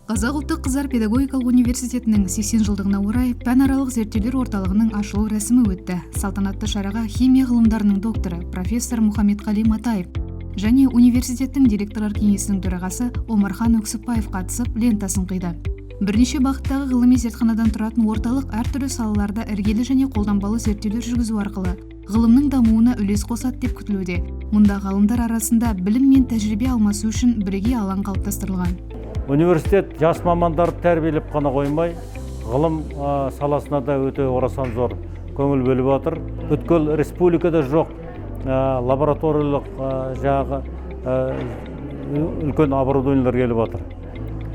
Қазақ ұлттық қыздар педагогикалық университетінің 80 жылдығына орай пәнаралық зерттеулер орталығының ашылу рәсімі өтті. Салтанатты шараға химия ғылымдарының докторы, профессор Мұхаммедқали Матаев және университеттің директорлар кеңесінің төрағасы Омархан Өксіпбаев қатысып, лентасын қиды. Бірнеше бағыттағы ғылыми зертханадан тұратын орталық әртүрлі салаларда іргелі және қолданбалы зерттеулер жүргізу арқылы ғылымның дамуына үлес қосады деп күтілуде. Мұнда ғалымдар арасында білім мен тәжірибе алмасу үшін бірегей алаң қалыптастырылған. Университет жас мамандарды тәрбиелеп қана қоймай, ғылым саласына да өте орасан зор көңіл бөліп отыр. Бүткіл республикада жоқ лабораториялық жаңағы үлкен оборудованиелер келіп отыр.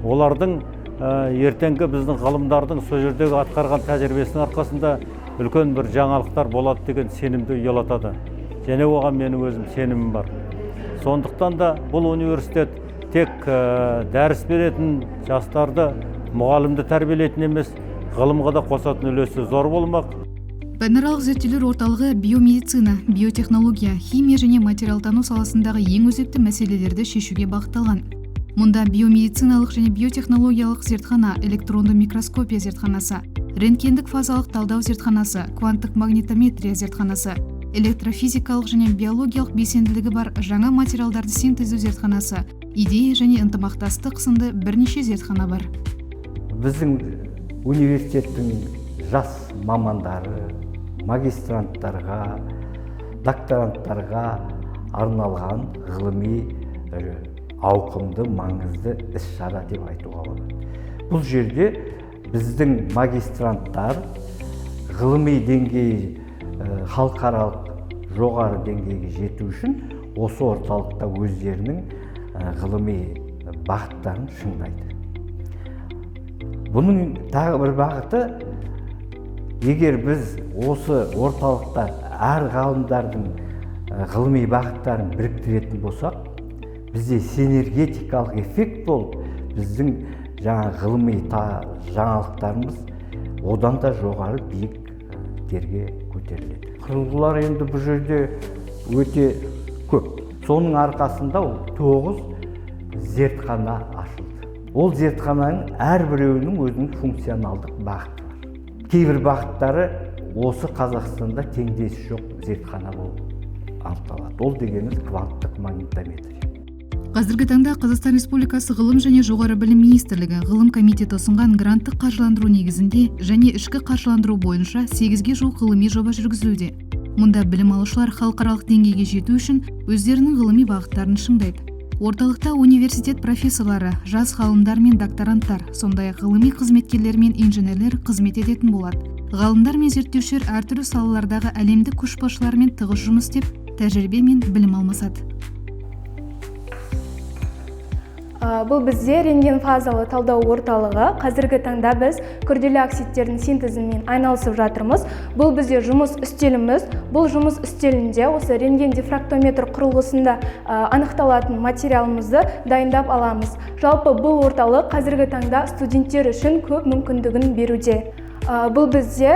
Олардың ертеңгі біздің ғалымдардың сол жердегі атқарған тәжірибесінің арқасында үлкен бір жаңалықтар болады деген сенімді ұялатады және оған менің өзім сенімім бар. Сондықтан да бұл университет тек дәріс беретін жастарды, мұғалімді тәрбиелейтін емес, ғылымға да қосатын үлесі зор болмақ. Пәнаралық зерттеулер орталығы биомедицина, биотехнология, химия және материалтану саласындағы ең өзекті мәселелерді шешуге бағытталған. Мұнда биомедициналық және биотехнологиялық зертхана, электронды микроскопия зертханасы, рентгендік фазалық талдау зертханасы, кванттық магнитометрия зертханасы, электрофизикалық және биологиялық белсенділігі бар жаңа материалдарды синтездеу зертханасы, идея және ынтымақтастық сынды бірнеше зертхана бар. Біздің университеттің жас мамандары, магистранттарға, докторанттарға арналған ғылыми ауқымды, маңызды іс шара деп айтуға болады. Бұл жерде біздің магистранттар ғылыми деңгей, халықаралық жоғары деңгейге жету үшін осы орталықта өздерінің ғылыми бағыттарын шыңдайды. Бұның тағы бір бағыты: егер біз осы орталықта әр ғалымдардың ғылыми бағыттарын біріктіретін болсақ, бізде синергетикалық эффект болып, біздің жаңа ғылыми жаңалықтарымыз одан да жоғары биіктерге көтеріледі. Құрылғылар енді бұл жерде өте көп. Соның арқасында ол тоғыз зертхана ашылды. Ол зертхананың әрбіреуінің өзінің функционалдық бағыты бар. Кейбір бағыттары осы Қазақстанда теңдесі жоқ зертхана болып анықталады. Ол дегеніміз кванттық магнитометрия. Қазіргі таңда Қазақстан Республикасы Ғылым және жоғары білім министрлігі Ғылым комитеті ұсынған гранттық қаржыландыру негізінде және ішкі қаржыландыру бойынша 8-ге жуық ғылыми жоба жүргізілуде. Мұнда білім алушылар халықаралық деңгейге жету үшін өздерінің ғылыми бағыттарын шыңдайды. Орталықта университет профессорлары, жас ғалымдар мен докторанттар, сондай ақ ғылыми қызметкерлер мен инженерлер қызмет ететін болады. Ғалымдар мен зерттеушілер әртүрлі салалардағы әлемдік көшбасшылармен тығыз жұмыс істеп, тәжірибе мен білім алмасады. Бұл бізде рентген фазалы талдау орталығы. Қазіргі таңда біз күрделі оксидтердің синтезімен айналысып жатырмыз. Бұл бізде жұмыс үстеліміз. Бұл жұмыс үстелінде осы рентген дифрактометр құрылғысында анықталатын материалымызды дайындап аламыз. Жалпы, бұл орталық қазіргі таңда студенттер үшін көп мүмкіндігін беруде. Бұл бізде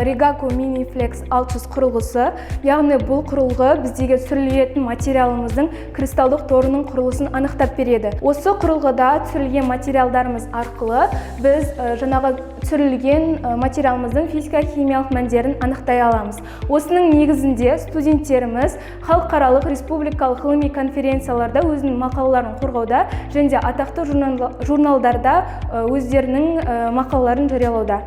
Rigaku Miniflex 600 құрылғысы, яғни бұл құрылғы біздегі түсірілетін материалымыздың кристалдық торының құрылысын анықтап береді. Осы құрылғыда түсірілген материалдарымыз арқылы біз жаңағы түсірілген материалымыздың физика химиялық мәндерін анықтай аламыз. Осының негізінде студенттеріміз халықаралық, республикалық ғылыми конференцияларда өзінің мақалаларын қорғауда және де атақты журналдарда өздерінің мақалаларын жариялауда.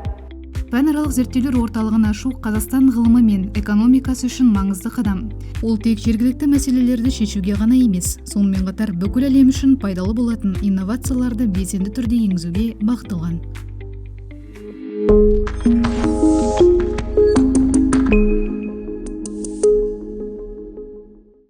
Пәнаралық зерттеулер орталығын ашу Қазақстан ғылымы мен экономикасы үшін маңызды қадам. Ол тек жергілікті мәселелерді шешуге ғана емес, сонымен қатар бүкіл әлем үшін пайдалы болатын инновацияларды белсенді түрде енгізуге бағытталған.